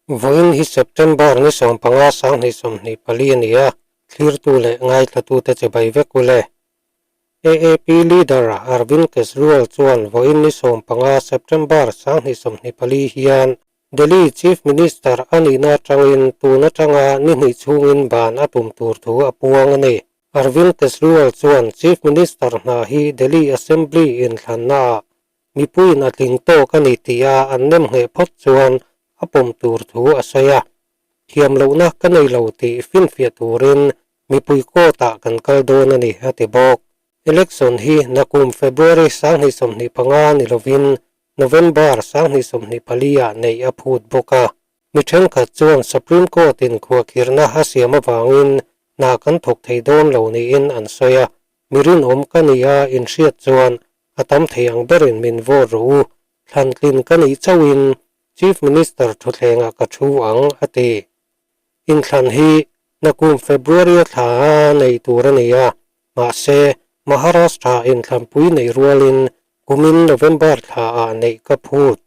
Vawiin hi September ni 15 2024 a ni a, thlirtu leh ngaithlatute che bai vek u le. AAP leader Arvind Kejriwal chuan vawiin ni 15 September 2024 hian Delhi Chief Minister a nihna atangin tun atanga ni hnih chhungin ban a tum tur thu a puang a ni. Arvind Kejriwal chuan Chief Minister hna hi Delhi Assembly inthlannaah Mipuiin a tling tawk a ni tia an nem ngheh phawt chuan a pawm tur thu a sawi a. Thiam lohna ka nei lo tih finfiah turin mipui court ah kan kal dawn a ni, a ti bawk. Election hi nakum February 2025 ni lovin November 2024 ah neih a phut bawk a. Mi thenkhat chuan Supreme Court in khuahkhirhna a siam avangin hna kan thawk thei dawn lo niin an sawi a. Mi rinawm ka ni a inhriat chuan a tam thei ang berin min vote rawh u, thlantlin ka nih chauhin Chief Minister thutthlengah ka thu ang, a ti. Inthlan hi nakum February-a thla a nei tur a ni a, mahse Maharashtra inthlanpui neih rualin kumin November thlaah neih ka phut.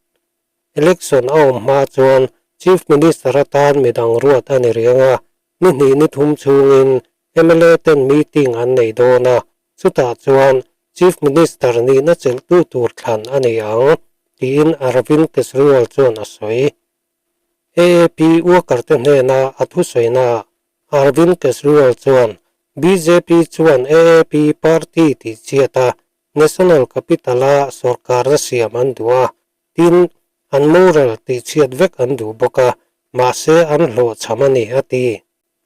Election a awm hma chuan Chief Minister atan midang ruat a ni riang a, ni hnih ni thum chhungin mla ten meeting an nei dawn a, chutah chuan Chief Minister nihna chelhtu tur thlan a ni ang, tiin Arvind Kejriwal chuan a sawi. AAP worker te hnena a thusawinaah Arvind Kejriwal chuan bjp chuan AAP party tihchhiat a National Capital-a sorkarna siam an duh a, tin, an moral tihchhiat vek an duh bawk a, mahse an hlawhchham a ni, a ti.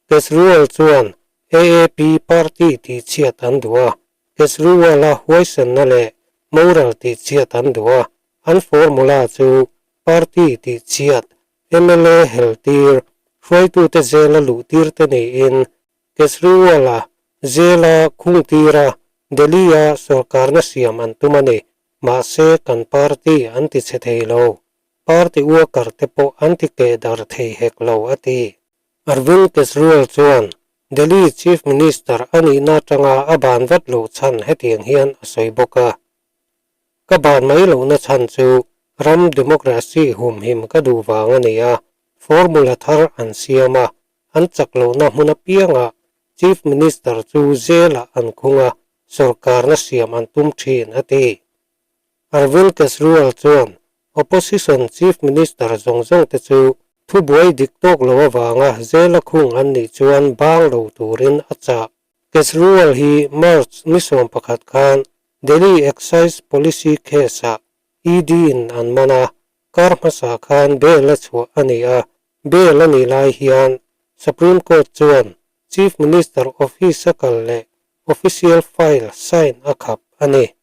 Kejriwal chuan AAP party tihchhiat an duh a, Kejriwal-a huaisenna leh moral tihchhiat an duh a, an formula chu party tihchhiat, mla heltir, hruaitute zela luhtirte niin Kejriwal-a Zela khungtira Delhi-a sorkarna siam an tum a ni. Mahse, kan party an ti chhe thei lo. Party worker te pawh an ti keh dar thei hek lo, a ti. Arvind Kejriwal chuan Delhi Chief Minister a nihna atanga a ban vat loh chhan hetiang hian a sawi bawk a. Ka ban mai lohna chhan chu ram democracy humhim ka duh vang a ni a, formula thar an siam a, an chak lohna hmun apiangah Chief Minister chu zelah an khung a, sorkarna siam an tum thin, a ti. Arvind Kejriwal chuan Opposition Chief Minister zawng zawng te chu thubuai dik tawk lo avanga zela khung an nih chuan bang lo turin a chah. Kejriwal hi March ni 11 khan Delhi Excise Policy case-ah ED in an man a, kar hmasa khan bail a chhuah a ni a, Bail a nih lai hian Supreme Court chuan Chief Minister office a kal leh official file sign a khap a ni.